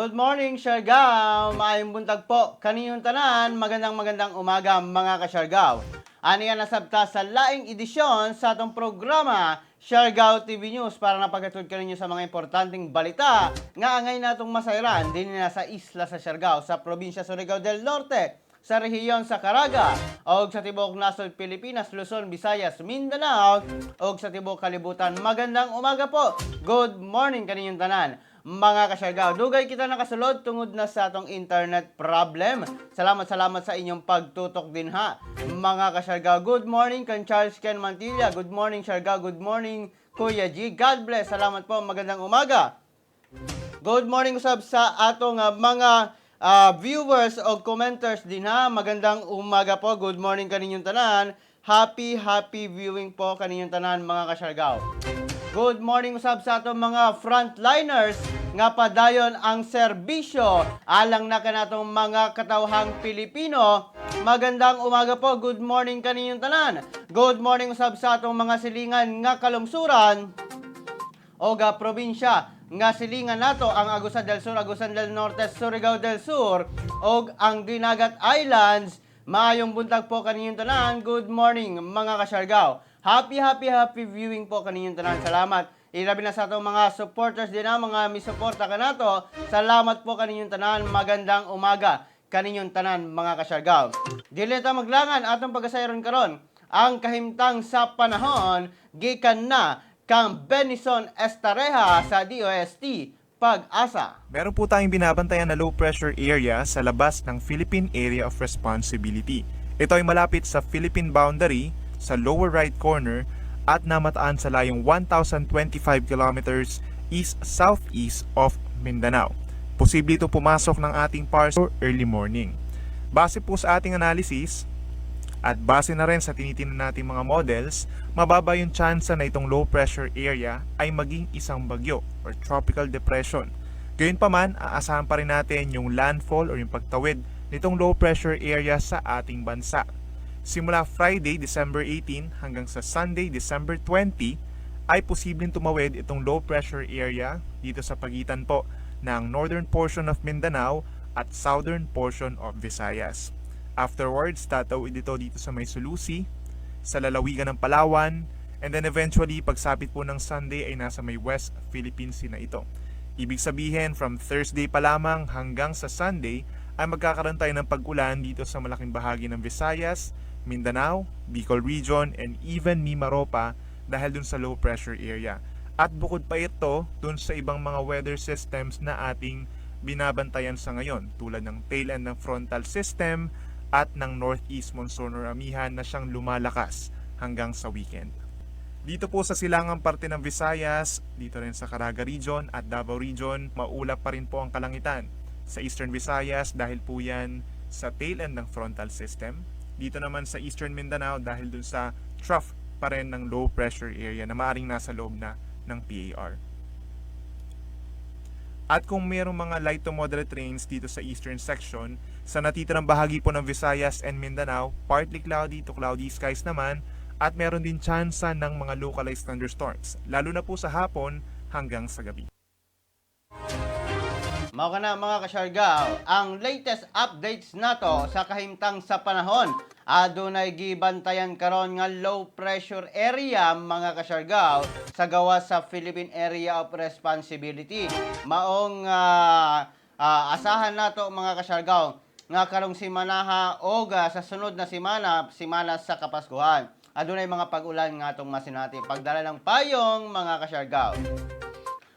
Good morning, Siargao! Maayong buntag po kaninyong tanan. Magandang magandang umaga, mga ka-Siargao. Aniya nasabta sa laing edisyon sa atong programa Siargao TV News para napaghatod kaninyo sa mga importanteng balita nga angay natong masayran dinhi na sa isla sa Siargao, sa probinsya Surigao del Norte, sa rehiyon sa Caraga og sa tibuok nasod Pilipinas, Luzon, Visayas, Mindanao og sa tibuok kalibutan. Magandang umaga po. Good morning kaninyong tanan, mga kasyargao. Dugay kita nakasulod tungod na sa atong internet problem. Salamat, salamat sa inyong pagtutok din ha, mga kasyargao. Good morning kan Charles Ken Mantilla. Good morning, Siargao. Good morning, Kuya G. God bless. Salamat po. Magandang umaga. Good morning usab sa atong mga viewers o commenters din ha. Magandang umaga po. Good morning kaninyong tanan. Happy, happy viewing po kaninyong tanan, mga kasyargao. Good morning usab sa atong mga frontliners nga padayon ang serbisyo alang na kanatong mga katawhang Pilipino. Magandang umaga po. Good morning kaninyong tanan. Good morning usab sa atong mga silingan nga kalungsuran o ga probinsya nga silingan nato, ang Agusan del Sur, Agusan del Norte, Surigao del Sur og ang Dinagat Islands. Maayong buntag po kaninyong tanan. Good morning, mga kasyargao. Happy, happy, happy viewing po kaninyong tanan. Salamat. Ilabi na sa atong mga supporters din na mga misuporta kanato. Salamat po kaninyong tanan. Magandang umaga kaninyong tanan, mga kasyargao. Dili ta maglangan, atong pagasayron karon ang kahimtang sa panahon gikan na kang Benison Estareja sa DOST Pag-asa. Meron po tayong binabantayan na low pressure area sa labas ng Philippine Area of Responsibility. Ito ay malapit sa Philippine boundary sa lower right corner at namataan sa layong 1,025 kilometers east-southeast of Mindanao. Posible ito pumasok ng ating PAR early morning. Base po sa ating analysis, at base na rin sa tinitingnan nating mga models, mababa yung tsansa na itong low pressure area ay maging isang bagyo or tropical depression. Gayunpaman, aasahan pa rin natin yung landfall or yung pagtawid nitong low pressure area sa ating bansa. Simula Friday, December 18 hanggang sa Sunday, December 20 ay posibleng tumawid itong low pressure area dito sa pagitan po ng northern portion of Mindanao at southern portion of Visayas. Afterwards, tatawid ito dito sa may Sulu Sea, sa lalawigan ng Palawan, and then eventually, pagsapit po ng Sunday ay nasa may West Philippine Sea na ito. Ibig sabihin, from Thursday pa lamang hanggang sa Sunday, ay magkakaroon tayo ng pag-ulan dito sa malaking bahagi ng Visayas, Mindanao, Bicol Region, and even Mimaropa dahil dun sa low pressure area. At bukod pa ito dun sa ibang mga weather systems na ating binabantayan sa ngayon, tulad ng tail end ng frontal system at ng northeast monsoon or amihan na siyang lumalakas hanggang sa weekend. Dito po sa silangang parte ng Visayas, dito rin sa Caraga Region at Davao Region, maulap pa rin po ang kalangitan. Sa Eastern Visayas, dahil po yan sa tail end ng frontal system. Dito naman sa Eastern Mindanao, dahil dun sa trough pa rin ng low pressure area na maaring nasa loob na ng PAR. At kung mayroong mga light to moderate rains dito sa eastern section, sa natitirang bahagi po ng Visayas and Mindanao, partly cloudy to cloudy skies naman at meron din tsansa ng mga localized thunderstorms, lalo na po sa hapon hanggang sa gabi. Mao kana, mga kasyargao, ang latest updates nato sa kahimtang sa panahon. Adunay gibantayan karon nga low pressure area, mga kasyargao, sa gawas sa Philippine Area of Responsibility. Maong asahan nato, mga kasyargao, nga karong simanaha o sa sunod na simana, simana sa Kapaskuhan, adunay mga pag-ulan nga atong masinati. Pagdala ng payong, mga kasyargao.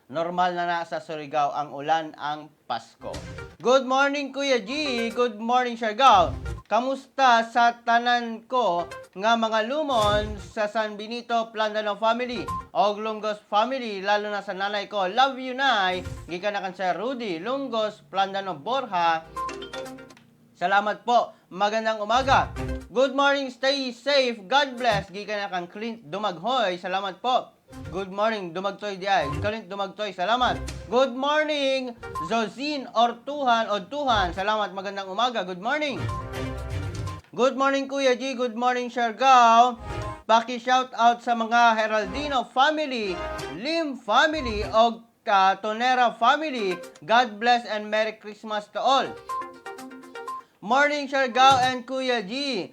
Normal na na sa Surigao ang ulan ang Pasko. Good morning, Kuya G. Good morning, Siargao. Kamusta sa tanan ko nga mga lumon sa San Benito Plandano family og Lunggos family, lalo na sa nanay ko. Love you, Nay. Gikan na kan Sir Rudy Lunggos Plandano Borja. Salamat po. Magandang umaga. Good morning, stay safe. God bless. Gikan na kang Clint Dumaghoy. Salamat po. Good morning, Dumagtoy di ay. Clint Dumagtoy, salamat. Good morning, Zozin Ortuhan Odtuhan. Salamat, magandang umaga. Good morning. Good morning, Kuya G. Good morning, Siargao. Paki-shout out sa mga Heraldino family, Lim family, og Tonera family. God bless and Merry Christmas to all. Morning, Siargao and Kuya G.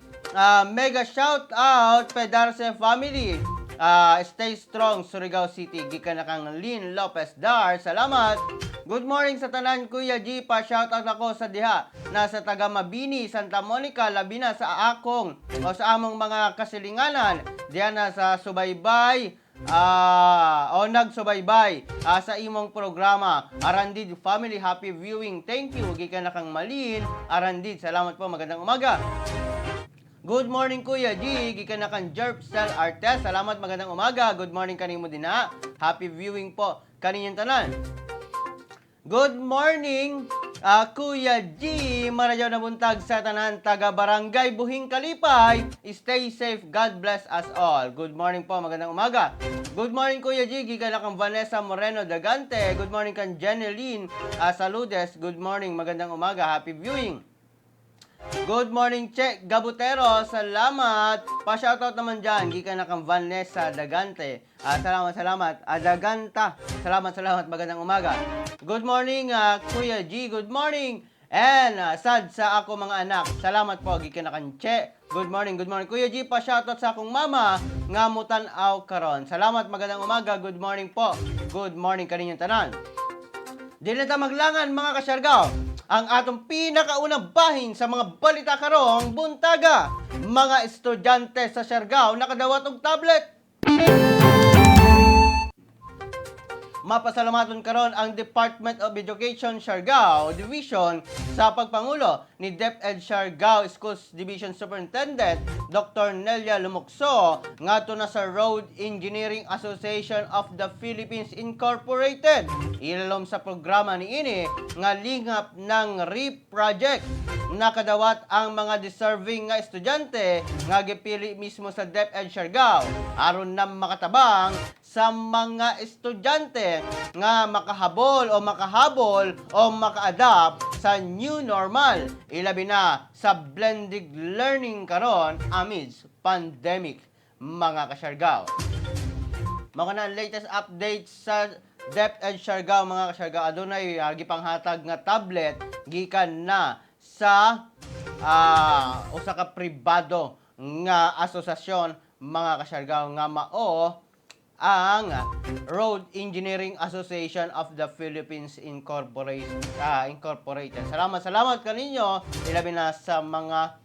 Mega shout out, Pedarse family. Stay strong, Surigao City. Gikan na kang Lynn Lopez Dar. Salamat. Good morning sa tanan, Kuya G. Pa shout out ako sa diha nasa taga Mabini, Santa Monica, labi na sa akong o sa among mga kasilinganan. Diha na sa subaybay o nagsubaybay sa imong programa. Arandid family, happy viewing. Thank you. Gikan na kang Malin Arandid. Salamat po. Magandang umaga. Good morning, Kuya G. Gikan na kang Jerp Sel Artes. Salamat, magandang umaga. Good morning kanimo din ha. Happy viewing po kaninyong tanan. Good morning, Kuya G. Marayaw na buntag sa tanan taga Barangay Buhing Kalipay. Stay safe. God bless us all. Good morning po. Magandang umaga. Good morning, Kuya G. Gikan na kang Vanessa Moreno Dagante. Good morning kang Jeneline Saludes. Good morning. Magandang umaga. Happy viewing. Good morning, Che Gabutero. Salamat. Pa-shoutout naman dyan. Gikan na kang Vanessa Dagante. Salamat, salamat. Daganta. Salamat, salamat. Magandang umaga. Good morning, Kuya G. Good morning. And sad sa ako mga anak. Salamat po. Gikan na kang Che. Good morning, good morning. Kuya G, pa-shoutout sa akong mama nga mutan-aw karon. Salamat, magandang umaga. Good morning po. Good morning kaninyong tanan. Dili na ta maglangan, mga kasyargaw. Ang atong pinakaunang bahin sa mga balita karong buntaga. Mga estudyante sa Siargao nakadawat og tablet. Mapasalamaton karon ang Department of Education Siargao Division sa pagpangulo ni DepEd Siargao Schools Division Superintendent Dr. Nelia Lumukso ngadto na sa Road Engineering Association of the Philippines Incorporated ilalom sa programa niini nga Lingap ng REAP Project. Nakadawat ang mga deserving nga estudyante nga gipili mismo sa DepEd Siargao aron na makatabang sa mga estudyante nga makahabol o makahabol o maka-adapt sa new normal, ilabi na sa blended learning karon amidst pandemic, mga kasyargao. Mga na latest updates sa DepEd Siargao, mga kasyargao, adunay gipanghatag nga tablet gikan na sa usa ka pribado nga asosasyon, mga kasyargao, nga mao ang Road Engineering Association of the Philippines Incorporated. Salamat, salamat kaninyo, ilabi na sa mga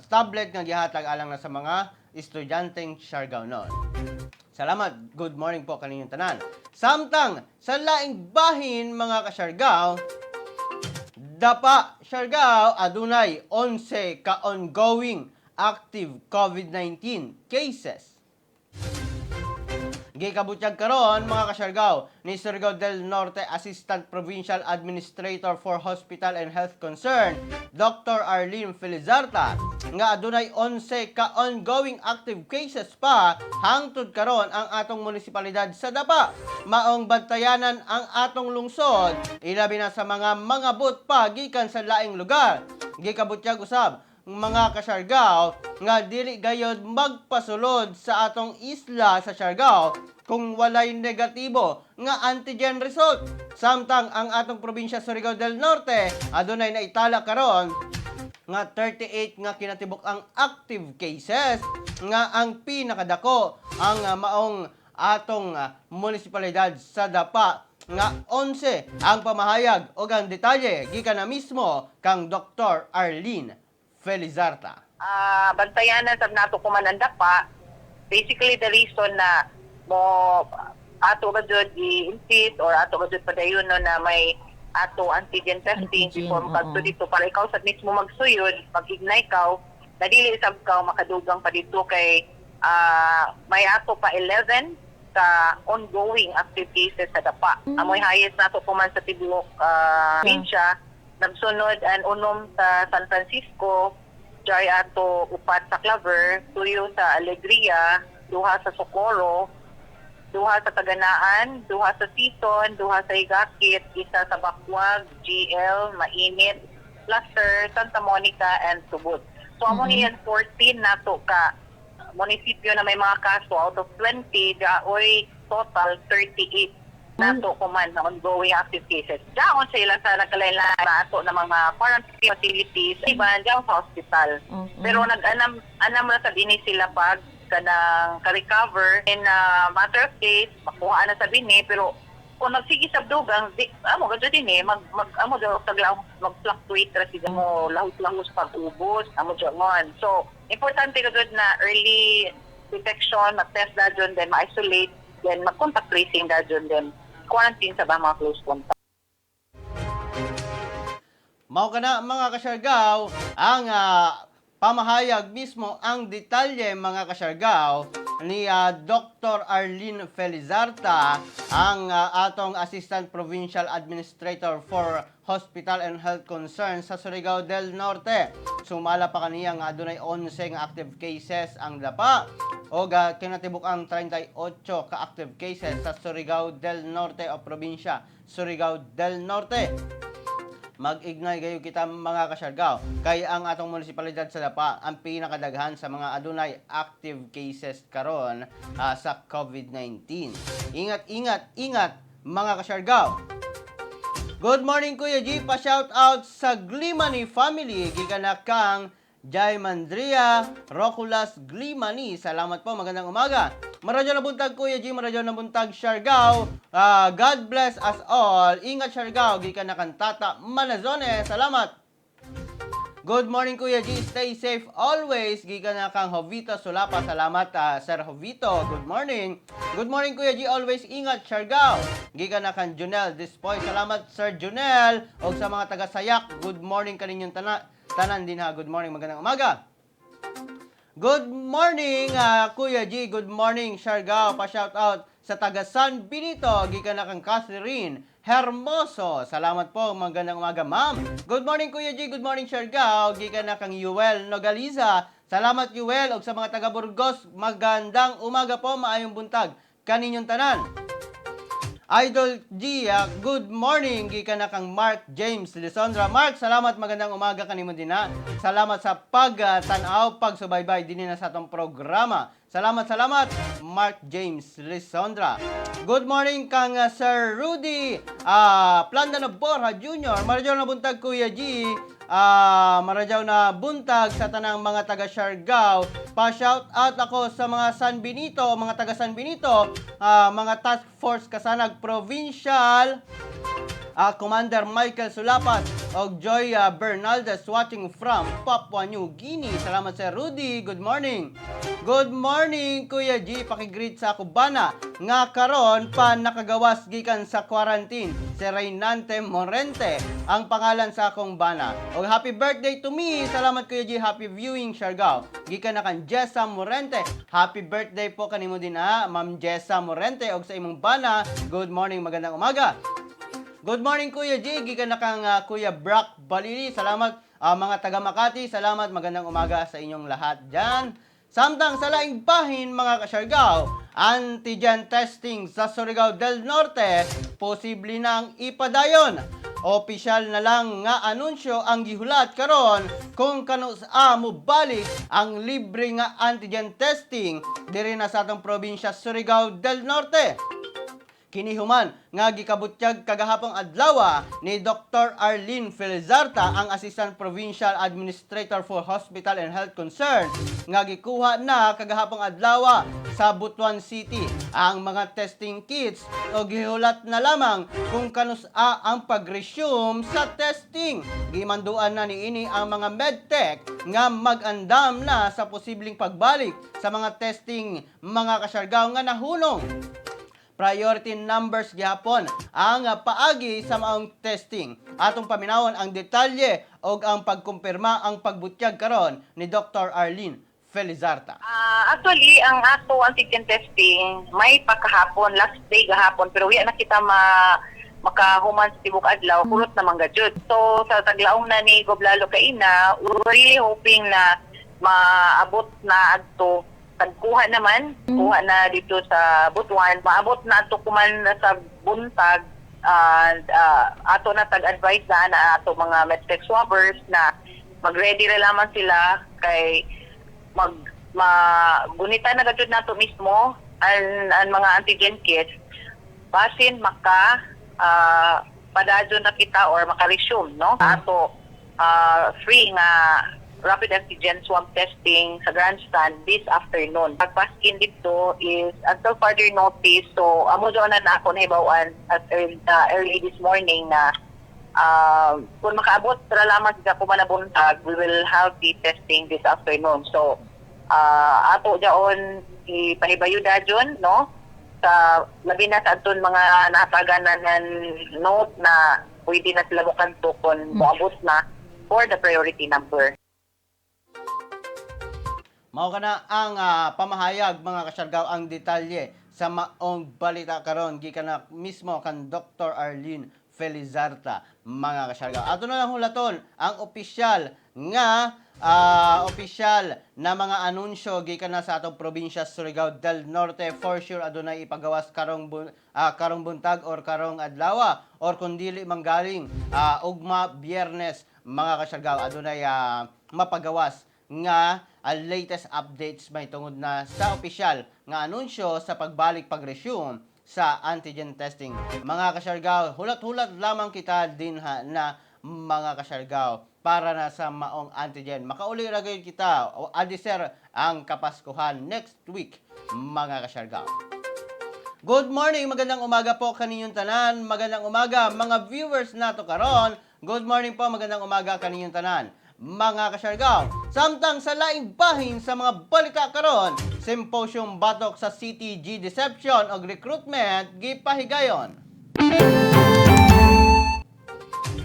tablet nga gihatag alang na sa mga estudyanteng Siargao noon. Salamat. Good morning po kaninyong tanan. Samtang sa laing bahin, mga kasyargao, Dapa, Siargao, adunay 11 ka ongoing active COVID-19 cases. Gikabutyag karon, mga kasyargao, ni Surigao del Norte Assistant Provincial Administrator for Hospital and Health Concern, Dr. Arlene Felizarta, nga adunay 11 ka ongoing active cases pa hangtod karon ang atong munisipalidad sa Dapa. Maong bantayanan ang atong lungsod, ilabi na sa mga mangabot pa gikan sa laing lugar. Gikabutyag usab, mga kasyargao, nga dili gayod magpasulod sa atong isla sa Siargao kung walay negatibo nga antigen result. Samtang ang atong probinsya Surigao del Norte adunay naitala karon nga 38 nga kinatibuk ang active cases nga ang pinakadako ang maong atong munisipalidad sa Dapa nga 11. Ang pamahayag o ang detalye gikan na mismo kang Dr. Arlene Felizarta. Bantayanan sab nato kuman ang Dapa. Basically, the reason na mo ato ba jud i-insist or ato ba jud padayon, no, na may ato antigen testing Antigen, before makadto dito para ikaw sa mismo magsuyod, mag-ignite ka, na dili sab ka makadugang pa dito kay may ato pa 11 sa ongoing active cases sa Dapa. Amoy highest nato kuman sa tibuok probinsya. Nagsunod ang unom sa San Francisco, Jay ato upat sa Claver, tuyo sa Alegria, duha sa Socorro, duha sa Taganaan, duha sa Sison, duha sa Higakit, isa sa Bacuag, GL, Mainit, Placer, Santa Monica, and Tubod. So amo niyan 14 nato ka munisipyo na may mga kaso out of 20 daoy. total 38 nato kuman na ongoing active cases. Daon sa ila sa nagkalain-lain na ato na mga quarantine facilities, iban daon sa hospital. Pero nag-anam anam ra sa bini sila pag kanang ka-recover in matter of case, makuha na sa bini, pero kung nagsige sa dugang di amo gadto din eh mag, mag amo daw taglaw mag-fluctuate ra sila mo lahos-lahos pag-ubos amo dyan. So importante gud na early detection, mag-test dayon, then ma-isolate, then mag-contact tracing dayon, then quarantine sa ba mga close contact. Mao kana, mga kasyargaw, ang pamahayag mismo, ang detalye, mga kasyargaw, ni Dr. Arlene Felizarta, ang atong Assistant Provincial Administrator for Hospital and Health Concerns sa Surigao del Norte. Sumala pa kaniya nga adunay 11 nga active cases ang Dapa o kinatibuk ang 38 ka active cases sa Surigao del Norte o probinsya Surigao del Norte. Mag-ignay gayo kita, mga kasyargaw, kay ang atong munisipalidad sa Dapa ang pinakadaghan sa mga adunay active cases karon sa COVID-19. Ingat, ingat, ingat, mga kasyargaw. Good morning, Kuya G, pa shout out sa Glimani family gikan na kang Jai Mandria Roculas Glimani. Salamat po, magandang umaga. Maradyo na buntag, Kuya G, maradyo na buntag, Siargao. God bless us all. Ingat, Siargao, gikan na kang Tata Manazone. Salamat. Good morning, Kuya G. Stay safe always. Gikan na kang Jovito Sulapa. Salamat, Sir Jovito. Good morning. Good morning, Kuya G. Always ingat, Siargao. Gikan na kang Junel Dispoy. Salamat, Sir Junel. O sa mga taga-Sayak, good morning kaninyong tanan din ha. Good morning. Magandang umaga. Good morning, Kuya G. Good morning, Siargao. Pa-shout out sa taga San Benito, gikan na kang Catherine Hermoso. Salamat po. Magandang umaga, ma'am. Good morning, Kuya G. Good morning, Siargao. Gikan na kang Yuel Nogaliza. Salamat, Yuel. Og sa mga taga Burgos, magandang umaga po. Maayong buntag kaninyong tanan. Idol G, good morning. Gikan na kang Mark James Lisondra. Mark, salamat, magandang umaga kanimo din ha. Salamat sa pagtanaw, pagsubaybay din na sa atong programa. Salamat, salamat, Mark James Lisondra. Good morning kang Sir Rudy Plandano Borja Jr. Maradyaw na buntag, Kuya G. Maradyaw na buntag sa tanang mga taga Siargao. Pa-shout out ako sa mga San Benito, mga taga San Benito, mga Task Force Kasanag Provincial, Commander Michael Sulapas og Joy Bernaldez watching from Papua New Guinea. Salamat, Sir Rudy. Good morning. Good morning, Kuya G. Pakigreet sa Cubana nga karon pa nakagawas gikan sa quarantine. Si Reynante Morente ang pangalan sa akong bana. Og happy birthday to me. Salamat, Kuya G. Happy viewing, Siargao. Gikan na kan Jessa Morente. Happy birthday po kanimo din ha, Ma'am Jessa Morente, og sa imong bana. Good morning, magandang umaga. Good morning, Kuya G. Gikan na kang Kuya Brock Balili. Salamat, mga taga Makati. Salamat, magandang umaga sa inyong lahat dyan. Samtang sa laing bahin, mga kasyargaw, antigen testing sa Surigao del Norte posible nang ipadayon. Opisyal na lang nga anunsyo ang gihulat karon kung kanus-a mobalik ang libre nga antigen testing diri na sa atong probinsya Surigao del Norte. Kinihuman nga gikabutyag kagahapong adlaw ni Dr. Arlene Felizarta, ang Assistant Provincial Administrator for Hospital and Health Concern, nga gikuha na kagahapong adlaw sa Butuan City ang mga testing kits o gihulat na lamang kung kanus-a ang pag-resume sa testing. Gimanduan na niini ang mga medtech nga mag-andam na sa posibleng pagbalik sa mga testing, mga kasyargaw, nga nahunong. Priority numbers gihapon ang paagi sa maong testing. Atong paminawon ang detalye og ang pagkumpirma ang pagbutyag karon ni Dr. Arlene Felizarta. Actually, ang ato antigen testing may pagkahapon, last day gahapon, pero wala na kita makahuman sa tibok adlaw, kurot na man jud. So sa taglaong na ni Gob Lalo kaina, we're really hoping na maabot na adto, tagkuha naman, kuha na dito sa Butuan, maabot na adto kuman na sa buntag, and ato na tag-advise na na ato mga medtech swabbers na mag-ready ra lamang sila kay mag magunita na gajud nato mismo. Ang mga antigen kits basin maka padayon na kita or maka-resume, no, ato free nga rapid antigen swab testing sa grandstand this afternoon. Pagpaskin dito is until further notice. So amo doon na ako nahibaw-an at early this morning na kung makaabot ra lamang sa kumanabuntag, we will have the testing this afternoon. So ato jaon ipahibayo dayon, no, sa labi na sa aton mga natagan na ng note na pwede na sila mokanto kung moabot na for the priority number. Mao kana ang pamahayag, mga kasyargaw, ang detalye sa maong balita karon gikan na mismo kan Dr. Arlene Felizarta, mga kasyargaw. Ato na lang hulaton ang opisyal nga opisyal na mga anunsyo gikan na sa atong probinsya Surigao del Norte. For sure adunay ipagawas karong buntag or karong adlaw or kung dili manggaling ugma Biyernes, mga kasyargaw, adunay mapagawas nga ang latest updates may tungod na sa opisyal nga anunsyo sa pagbalik, pag-resume sa antigen testing. Mga kasyargaw, hulat-hulat lamang kita dinha na, mga kasyargaw, para na sa maong antigen. Makauli ra gayud kita o adiser ang Kapaskuhan next week, mga kasyargaw. Good morning, magandang umaga po kaninyong tanan. Magandang umaga, mga viewers nato karon. Good morning po, magandang umaga kaninyong tanan, mga kasyargaw. Samtang sa laing bahin sa mga balita karon, symposium batok sa CTG deception og recruitment gipahigayon.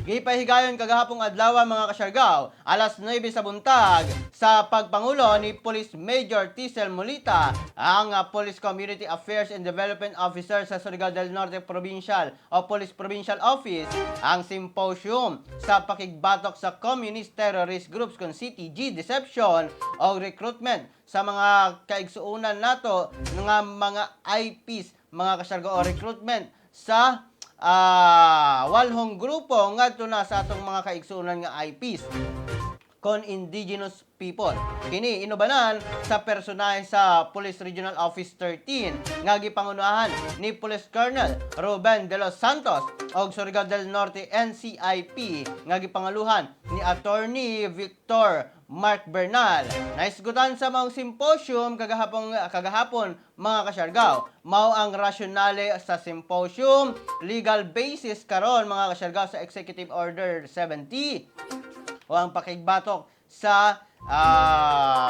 Gipahigayon kagahapong adlaw, mga kasyargaw, alas 9 sa buntag, sa pagpangulo ni Police Major Tisel Molita, ang Police Community Affairs and Development Officer sa Surigao del Norte Provincial o Police Provincial Office, ang symposium sa pakigbatok sa Communist Terrorist Groups kon CTG deception o recruitment sa mga kaigsuonan nato nga mga IPs, mga kasyargaw, o recruitment sa walhong grupo ngadto na sa atong mga kaigsuonan nga IPs kon indigenous people. Kini inubanan sa personahe sa Police Regional Office 13 nga gipangunahan ni Police Colonel Ruben de los Santos og Surigao del Norte NCIP nga gipangaluhan ni Attorney Victor Mark Bernal. Naisgutan sa maong symposium kagahapon, mga kasyargaw. Mao ang rationale sa symposium, legal basis karon, mga kasyargaw, sa Executive Order 70 o ang pakigbatok sa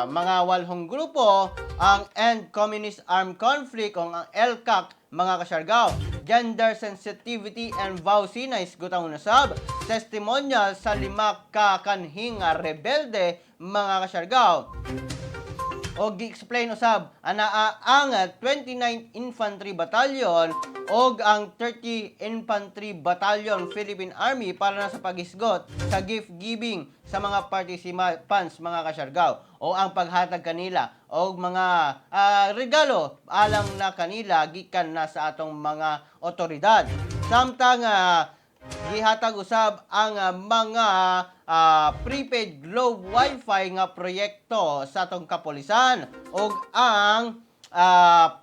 mga walhong grupo, ang End Communist Armed Conflict o ang ELCAC, mga kasyargaw, gender sensitivity and VAWC na isgutan usab, testimonial sa lima ka kanhing nga rebelde, mga kasyargaw, o gi-explain usab anaa ang 29 Infantry Battalion og ang 30 Infantry Battalion Philippine Army para na sa paghisgot sa gift giving sa mga participants, mga kasyargaw, o ang paghatag kanila og mga regalo alang na kanila gikan na sa atong mga otoridad. Samtang gihatag usab ang mga prepaid Globe Wi-Fi nga proyekto sa atong kapolisan ug ang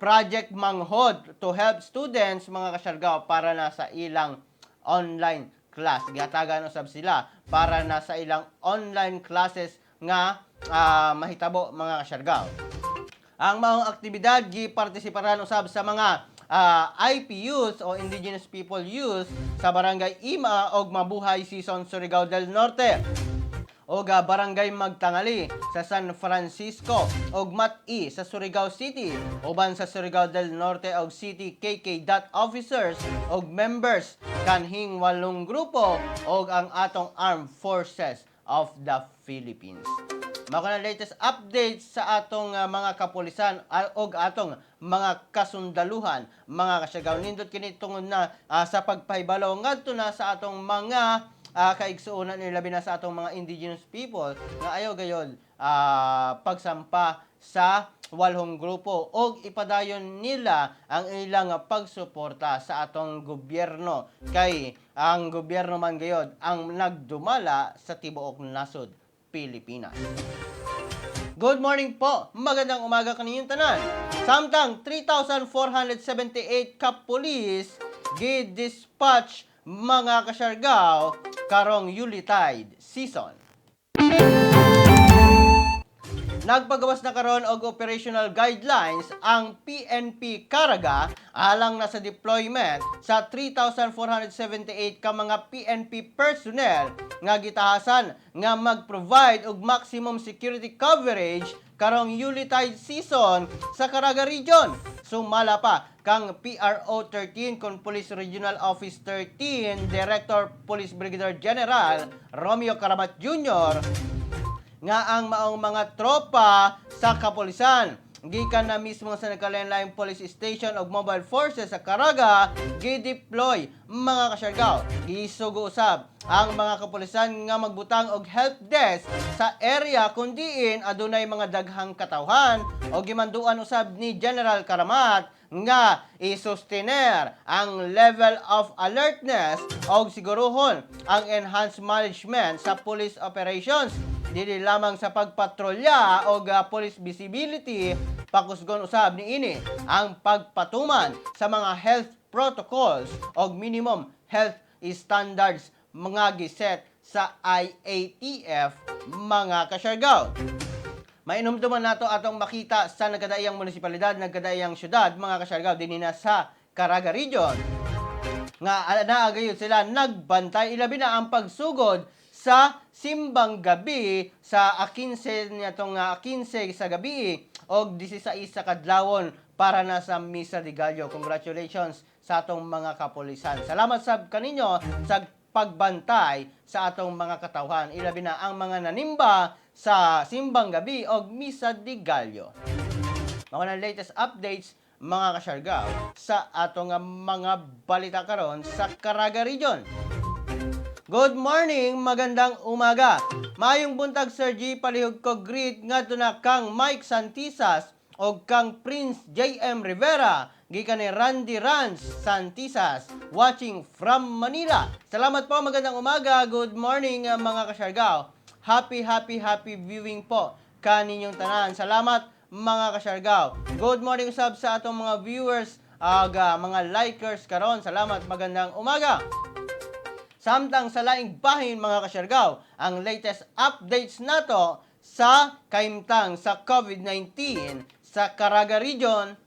Project Manghod to help students, mga kasyargaw, para na sa ilang online class. Gihatagan usab sila para na sa ilang online classes nga mahitabo, mga kasyargaw. Ang maong aktibidad gipartisiparan usab sa mga IP youth o Indigenous People Youth sa Barangay Ima og Mabuhay Sison, Surigao del Norte og Barangay Magtangali sa San Francisco og Mat-I sa Surigao City, uban sa Surigao del Norte og City KK dot officers og members kanhing walong grupo og ang atong Armed Forces of the Philippines. Mao na latest updates sa atong mga kapulisan og atong mga kasundaluhan, mga kasyargaw. Nindot kini tungod na sa pagpahibalo ngadto na sa atong mga kaigsuonan, labi na sa atong mga indigenous people nga ayaw gayod pagsampa sa walhong grupo og ipadayon nila ang ilang pagsuporta sa atong gobyerno kay ang gobyerno man gayod ang nagdumala sa tibuok nasod Pilipinas. Good Good morning po. Magandang umaga kaninyong tanan. Samtang 3,478 ka pulis gi-dispatch, mga kasyargaw, karong Yuletide season. Nagpagawas na karon og operational guidelines ang PNP Caraga alang na sa deployment sa 3,478 ka mga PNP personnel nga gitahasan nga mag-provide og maximum security coverage karong Yuletide season sa Caraga Region. Sumala pa kang PRO 13 kon Police Regional Office 13 Director Police Brigadier General Romeo Caramat Jr. nga ang maong mga tropa sa kapulisan gikan na mismo sa nagkalain-laing police station og mobile forces sa Caraga gi-deploy, mga kasyargaw. Gisugo usab ang mga kapulisan nga magbutang og help desk sa area kung diin adunay mga daghang katawhan o gimanduan usab ni General Caramat nga isustener ang level of alertness og siguruhon ang enhanced management sa police operations, dili lamang sa pagpatrolya o police visibility. Pakusgon usab niini ang pagpatuman sa mga health protocols og minimum health standards mga giset sa IATF, mga kasyargaw. Mainumduman nato atong makita sa nagkadaiyang munisipalidad, nagkadaiyang syudad, mga kasyargaw, dinhi na sa Caraga Region nga naa gayud sila nagbantay, ilabi na ang pagsugod sa simbang gabi sa 15 niatong 15 sa gabi og 16 sa kadlawon para na sa Misa de Gallo. Congratulations sa atong mga kapulisan. Salamat sab kaninyo sa pagbantay sa atong mga katawhan, ilabi na ang mga nanimba sa simbang gabi og Misa de Gallo. Mao na latest updates, mga kasyargaw, sa atong mga balita karon sa Caraga Region. Good morning, magandang umaga. Maayong buntag, Sir G, palihog ko greet ngadto na kang Mike Santisas o kang Prince JM Rivera, gikan ni Randy Rans Santisas, watching from Manila. Salamat po, magandang umaga. Good morning, mga kasyargaw. Happy, happy, happy viewing po kaninyong tanan. Salamat, mga kasyargaw. Good morning usab sa atong mga viewers aga mga likers karon. Salamat, magandang umaga. Samtang sa laing bahin, mga kasyargaw, ang latest updates nato sa kahimtang sa COVID-19 sa Caraga Region.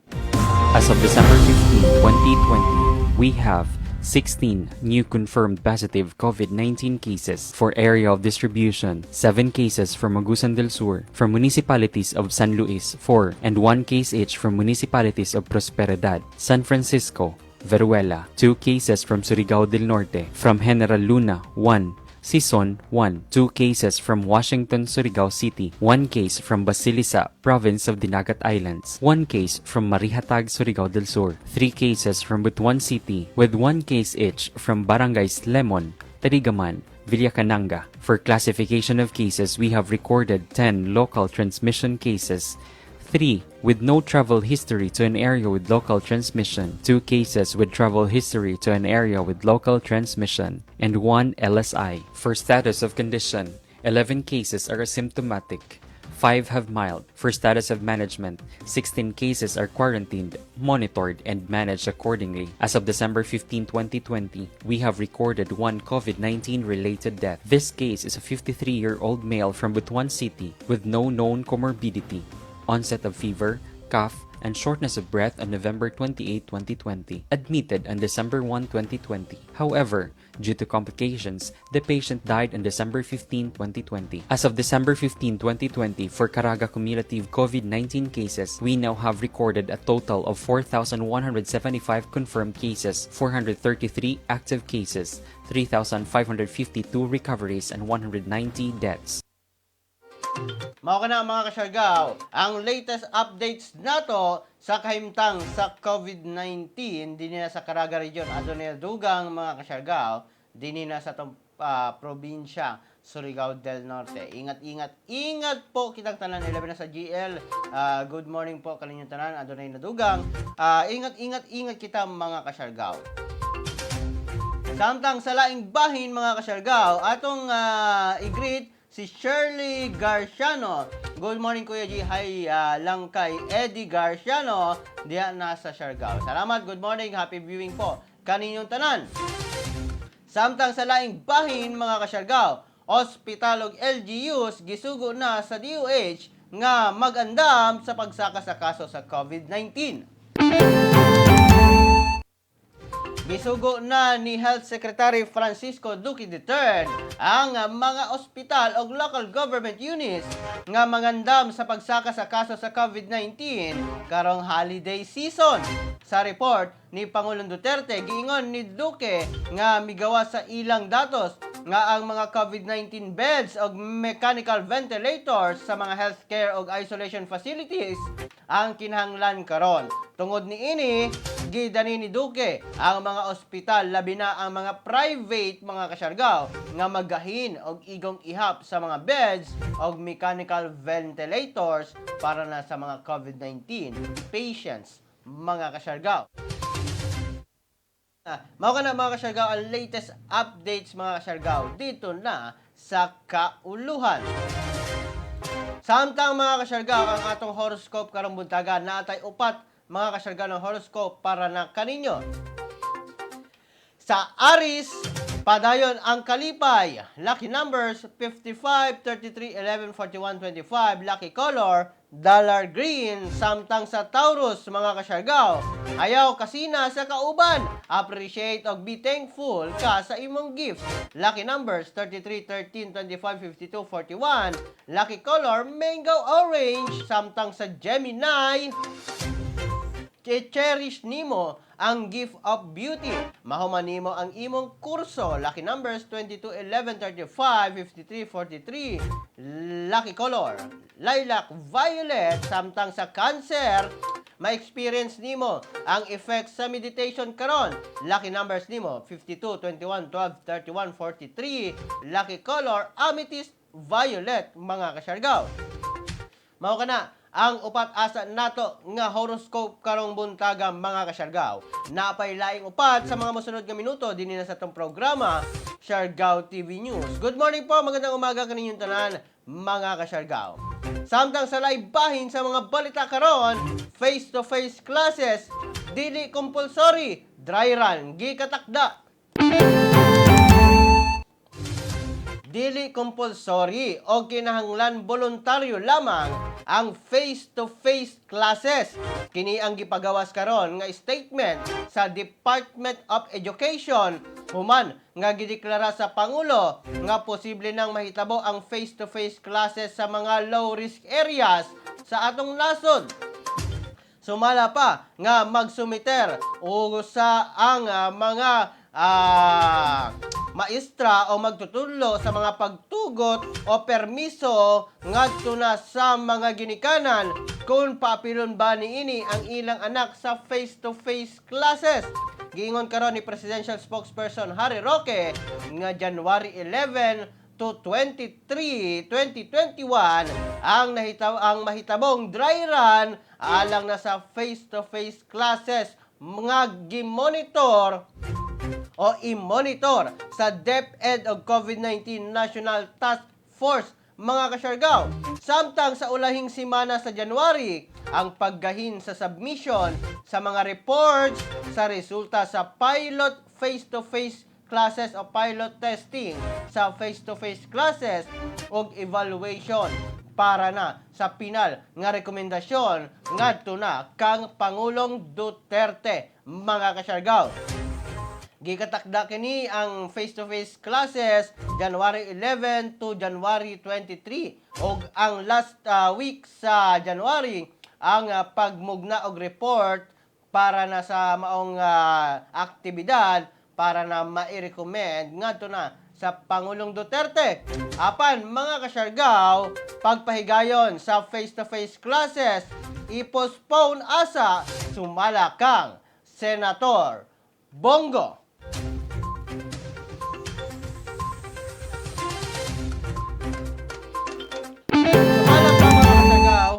As of December 15, 2020, we have 16 new confirmed positive COVID-19 cases. For area of distribution, 7 cases from Agusan del Sur, from municipalities of San Luis, 4, and 1 case each from municipalities of Prosperidad, San Francisco, Veruela, 2 cases from Surigao del Norte, from General Luna, 1, Sison, 1, 2 cases from Washington, Surigao City, 1 case from Basilisa, Province of Dinagat Islands, 1 case from Marihatag, Surigao del Sur, 3 cases from Butuan City, with 1 case each from Barangays Lemon, Tarigaman, Villacananga. For classification of cases, we have recorded 10 local transmission cases, 3 with no travel history to an area with local transmission, 2 cases with travel history to an area with local transmission, and 1 LSI. For status of condition, 11 cases are asymptomatic. 5 have mild. For status of management, 16 cases are quarantined, monitored, and managed accordingly. As of December 15, 2020, we have recorded one COVID-19 related death. This case is a 53-year-old male from Butuan City with no known comorbidity. Onset of fever, cough, and shortness of breath on November 28, 2020. Admitted on December 1, 2020. However, due to complications, the patient died on December 15, 2020. As of December 15, 2020, for Caraga cumulative COVID-19 cases, we now have recorded a total of 4,175 confirmed cases, 433 active cases, 3,552 recoveries, and 190 deaths. Mao kana, mga kasyargaw, ang latest updates nato sa kahimtang sa COVID-19 dinhi na sa Caraga Region. Adunay dugang, mga kasyargaw, dinhi na sa atong probinsya Surigao del Norte. Ingat, ingat, ingat po kitang tanan, ilabi na sa GL. Good morning po kaninyong tanan. Adunay nadugang. Ingat, ingat, ingat kita, mga kasyargaw. Samtang sa laing bahin, mga kasyargaw, atong i-greet si Shirley Garciano. Good morning, Kuya G. Hi lang kay Eddie Garciano diya na sa Siargao. Salamat, good morning, happy viewing po kaninyong tanan. Samtang sa laing bahin, mga kasyargaw, ospital ug LGUs gisugo na sa DOH nga magandam sa pagsaka sa kaso sa COVID-19. Gisugo na ni Health Secretary Francisco Duque III ang mga ospital o local government units nga mangandam sa pagsaka sa kaso sa COVID-19 karong holiday season. Sa report ni Pangulong Duterte, giingon ni Duque nga migawa sa ilang datos nga ang mga COVID-19 beds o mechanical ventilators sa mga healthcare o isolation facilities ang kinahanglan karon. Tungod niini, gidani ni Duque ang mga ospital, labi na ang mga private, mga kasyargaw, nga magahin og igong ihap sa mga beds og mechanical ventilators para na sa mga COVID-19 patients, mga kasyargaw. Mao kana, mga kasyargaw, ang latest updates, mga kasyargaw, dito na sa kauluhan. Samtang, mga kasyargaw, ang atong horoscope karong buntaga, naatay upat, mga kasyargaw, ng horoscope para na kaninyo. Sa Aries, padayon ang kalipay. Lucky numbers 55, 33, 11, 41, 25. Lucky color, dollar green. Samtang sa Taurus, mga kasyargaw, ayaw kasina sa kauban. Appreciate og be thankful ka sa imong gift. Lucky numbers 33, 13, 25, 52, 41. Lucky color, mango orange. Samtang sa Gemini, cherish nimo ang gift of beauty. Mahuman nimo ang imong kurso. Lucky numbers 22, 11, 35, 53, 43. Lucky color, lilac, violet. Samtang sa Cancer, ma-experience nimo ang effect sa meditation karon. Lucky numbers nimo 52, 21, 12, 31, 43. Lucky color, amethyst, violet, mga kasyargaw. Mao kana ang upat asa nato nga horoscope karong buntaga, mga kasyargaw. Napay laing upat sa mga mosunod nga minuto dinhi na sa atong programa, Siargao TV News. Good morning po, magandang umaga kaninyong tanan, mga kasyargaw. Samtang sa live bahin sa mga balita karon, face-to-face classes dili compulsory, dry run gikatakda. Dili compulsory o kinahanglan voluntaryo lamang ang face-to-face classes. Kini ang gipagawas karon nga statement sa Department of Education human nga gideklara sa Pangulo nga posible nang mahitabo ang face-to-face classes sa mga low-risk areas sa atong nasod. Sumala pa nga magsumiter o sa ang mga maestra o magtutudlo sa mga pagtugot o permiso ngadto na sa mga ginikanan kung paapilon ba niini ang ilang anak sa face-to-face classes. Giingon karon ni Presidential Spokesperson Harry Roque nga January 11 to 23, 2021 ang mahitabong dry run alang na sa face-to-face classes mga gimonitor o i-monitor sa DepEd og COVID-19 National Task Force, mga kasyargaw. Samtang sa ulahing simana sa January, ang paggahin sa submission sa mga reports sa resulta sa pilot face-to-face classes o pilot testing sa face-to-face classes og evaluation para na sa pinal nga rekomendasyon ngadto na kang Pangulong Duterte, mga kasyargaw. Gikatakda kini ang face-to-face classes January 11 to January 23 ug ang last week sa January ang pagmugna og report para na sa maong aktibidad para na mai-recommend ngadto na sa Pangulong Duterte. Apan, mga kasyargaw, pagpahigayon sa face-to-face classes i-postpone asa sumala kang Senator Bong Go. Sumala pa, mga kasyargaw,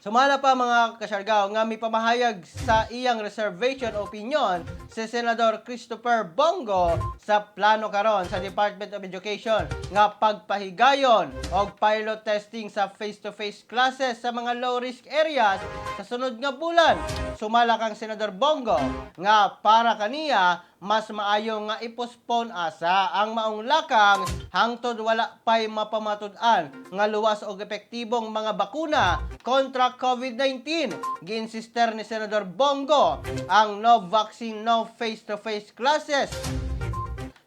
Sumala pa, mga kasyargaw, nga may pamahayag sa iyang reservation opinion si Senador Christopher Bong Go sa plano karon sa Department of Education nga pagpahigayon og pilot testing sa face-to-face classes sa mga low-risk areas sa sunod nga bulan. Sumala kang Senador Bong Go nga para kaniya mas maayo nga i-postpone asa ang maong lakang hangtod wala pay mapamatud-an nga luwas og epektibong mga bakuna kontra COVID-19. Giinsister ni Senador Bong Go ang no vaccine, no face-to-face classes.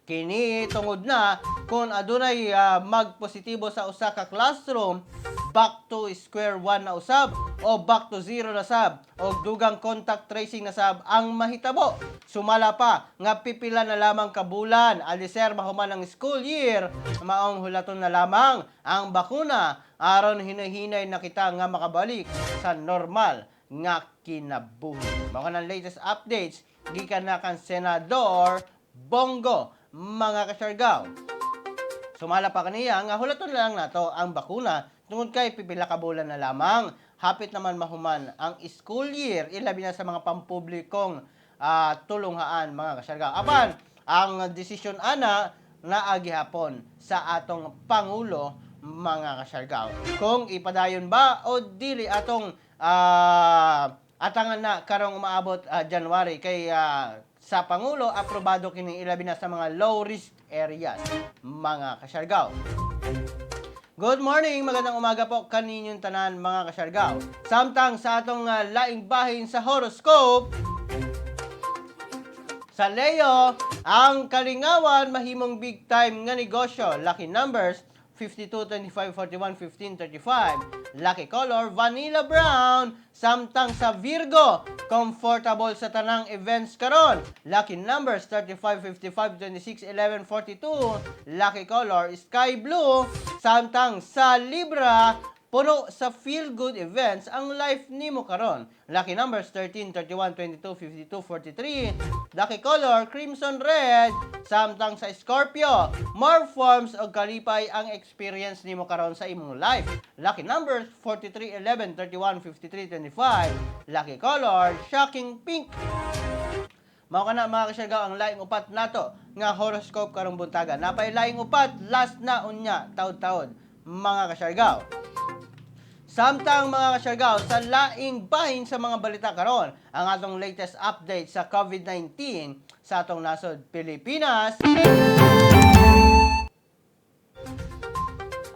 Kini tungod na kung adunay magpositibo sa usa ka classroom, back to square one na usab o back to zero na sab o dugang contact tracing na sab ang mahitabo. Sumala pa nga pipila na lamang ka bulan aliser mahuman ang school year, maong hulaton na lamang ang bakuna aron hinahinay na kita nga makabalik sa normal nga kinabuhi. Mao nang latest updates gikan na kan Senador Bong Go, mga kasyargaw. Sumala pa kaniya nga hulaton na lang nato ang bakuna tungod kay pipila ka bulan na lamang. Hapit naman mahuman ang school year, ilabi na sa mga pampublikong tulunghaan, mga kasyargaw. Apan, ang desisyon ana naa gihapon sa atong pangulo, mga kasyargaw. Kung ipadayon ba o dili, atong atangan na karong umaabot January kay sa pangulo aprobado kini, ilabi na sa mga low risk areas, mga kasyargaw. Good morning, magandang umaga po kaninyong tanan, mga kasyargaw. Samtang sa atong laing bahin sa horoscope, sa Leo, ang kalingawan mahimong big time nga negosyo. Lucky numbers 52, 25, 41, 15, 35. Lucky color, vanilla brown. Samtang sa Virgo, comfortable sa tanang events karon. Lucky numbers 35, 55, 26, 11, 42. Lucky color, sky blue. Samtang sa Libra, puno sa feel-good events ang life nimo karon. Lucky numbers 13, 31, 22, 52, 43. Lucky color, crimson red. Samtang sa Scorpio, more forms og kalipay ang experience nimo karon sa imong life. Lucky numbers 43, 11, 31, 53, 25. Lucky color, shocking pink. Mao kana, mga kasyargaw, ang laing upat nato nga horoscope karong buntaga. Napay laing upat, last na unya, taud-taud, mga kasyargaw. Samtang, mga kasyargaw, sa laing bahin sa mga balita karon, ang atong latest update sa COVID-19 sa atong nasod Pilipinas.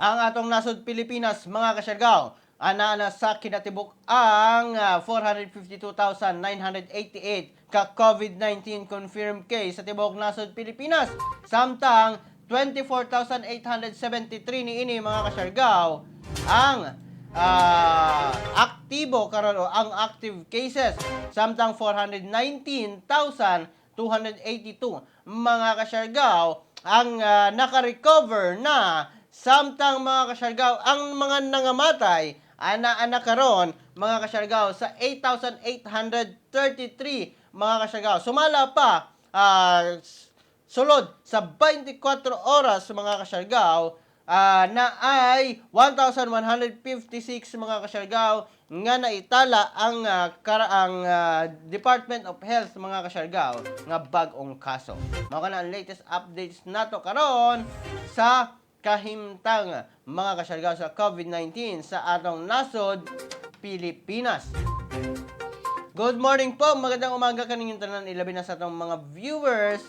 Ang atong nasod Pilipinas, mga kasyargaw, ana na sa kinatibuk ang 452,988 ka COVID-19 confirmed case sa tibuok nasod Pilipinas. Samtang 24,873 niini, mga kasyargaw, ang aktibo karon o ang active cases, samtang 419,282, mga kasyargaw, ang naka-recover na. Samtang, mga kasyargaw, ang mga nangamatay ana-ana karon, mga kasyargaw, sa 8,833, mga kasyargaw. Sumala pa sulod sa 24 oras, mga kasyargaw, na ay 1,156, mga kasyargaw, nga naitala ang Department of Health, mga kasyargaw, nga bag-ong kaso. Mao kana ang latest updates nato karon sa kahimtang, mga kasyargaw, sa COVID-19 sa atong nasod Pilipinas. Good morning po. Magandang umaga kaninyong tanan, ilabi na sa atong mga viewers.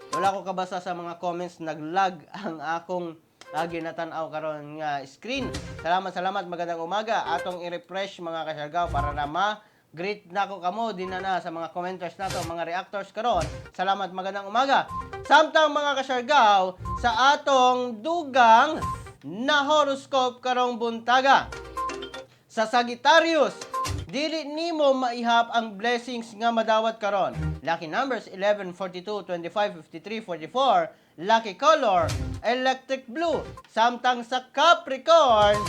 Wala ko kabasa sa mga comments, naglag ang akong ginatan-aw karon nga screen. Salamat, salamat. Magandang umaga. Atong i-refresh, mga kasyargaw, para na ma greet nako kamo din na sa mga commenters nato, mga reactors karon. Salamat, magandang umaga. Samtang, mga kasyargaw, sa atong dugang na horoscope karong buntaga. Sa Sagittarius, dili nimo maihap ang blessings nga madawat karon. Lucky numbers 11, 42, 25, 53, 44. Lucky color, electric blue. Samtang sa Capricorn,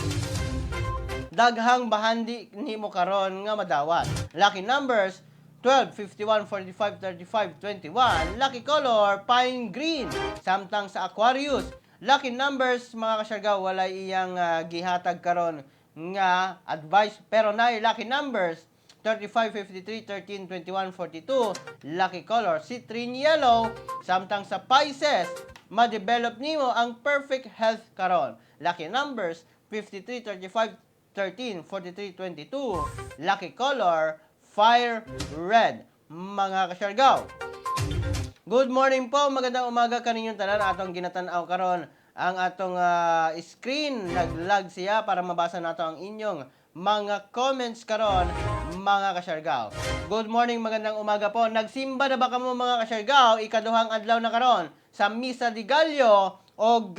daghang bahandi nimo karon nga madawat. Lucky numbers 12, 51, 45, 35, 21. Lucky color, pine green. Samtang sa Aquarius, lucky numbers, mga kasyargaw, walay iyang gihatag karon. nga advice, pero na lucky numbers 35, 53, 13, 21, 42, lucky color citrine yellow. Samtang sa Pisces, ma-develop nimo ang perfect health karon. Lucky numbers 53, 35, 13, 43, 22, lucky color fire red, mga kasyargaw. Good morning po, magandang umaga kaninyong tanan. Atong ginatan-aw karon ang atong screen, naglag siya para mabasa nato ang inyong mga comments karon, mga kasyargaw. Good morning, magandang umaga po. Nagsimba na ba kamo, mga kasyargaw? Ikaduhang adlaw na karon sa Misa de Gallo og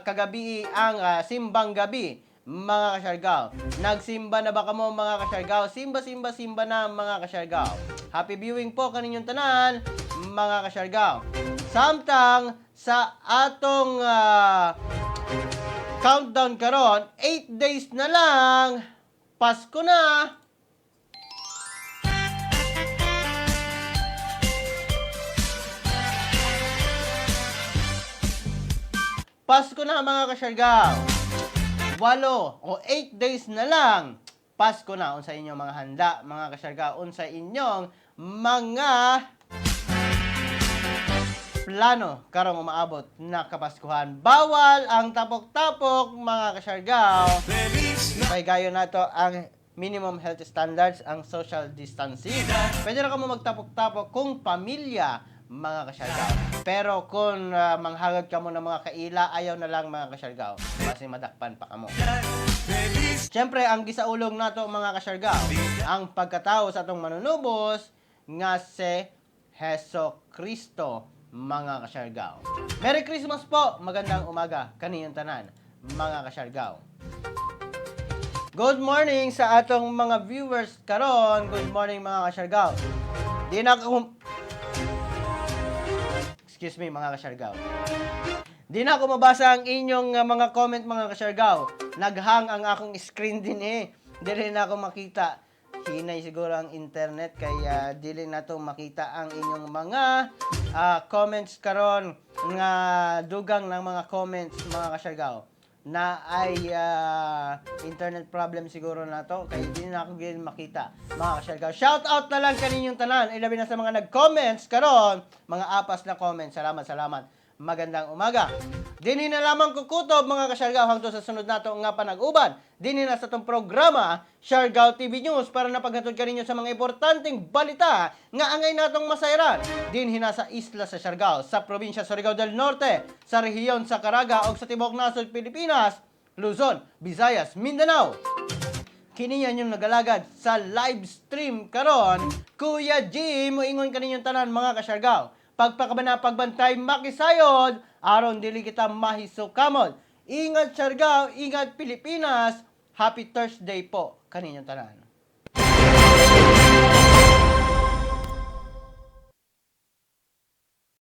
kagabi ang simbang gabi, mga kasyargaw. Nagsimba na ba kamo, mga kasyargaw? Simba, simba, simba na, mga kasyargaw. Happy viewing po kaninyong tanan, mga kasyargaw. Samtang sa atong countdown karon, 8 days na lang, Pasko na! Pasko na, mga kasyargaw. 8 days na lang, Pasko na. Unsa inyong mga handa, mga kasyargaw? Unsa inyong mga plano karong umaabot na Kapaskuhan? Bawal ang tapok-tapok, mga kasyargaw. Paigayon nato ang minimum health standards, ang social distancing. Pwede na kamo magtapok-tapok kung pamilya, mga kasyargaw. Pero kung manghagad kamo ng mga kaila, ayaw na lang, mga kasyargaw. Kasi madakpan pa kamo. Siyempre, ang gisaulog nato, mga kasyargaw, ang pagkatao sa atong manunubos nga si Heso Kristo, mga kasyargaw. Merry Christmas po! Magandang umaga kaninyong tanan, mga kasyargaw. Good morning sa atong mga viewers karon. Good morning, mga kasyargaw. Di na ako. Excuse me, mga kasyargaw. Di na ako mabasa ang inyong mga comment, mga kasyargaw. Naghang ang akong screen din eh. Di rin ako makita. Hinay siguro ang internet kaya dili na to makita ang inyong mga comments karon nga dugang ng mga comments, mga kasyargaw, na ay internet problem siguro na to kaya di na ako gin makita, mga kasyargaw. Shout out na lang kaninyong tanan, ilabi na sa mga nag-comments karon, mga apas na comments. Salamat, salamat. Magandang umaga. Dinhi na lamang kukutob, mga kasyargaw, hangtod sa sunod nato nga panag-uban. Dinhi na sa atong programa Siargao TV News para napaghatod kaninyo sa mga importanteng balita nga angay natong masayran. Dinhi na sa isla sa Siargao, sa probinsya Surigao del Norte, sa rehiyon sa Caraga ug sa tibuok nasod Pilipinas, Luzon, Visayas, Mindanao. Kini yung nagalagad sa live stream karon, Kuya G, moingon kaninyong tanan, mga kasyargaw. Pagpakabana, pagbantay, makisayod, aron dili kita mahisukamod. Ingat Siargao, ingat Pilipinas. Happy Thursday po kaninyong tanan.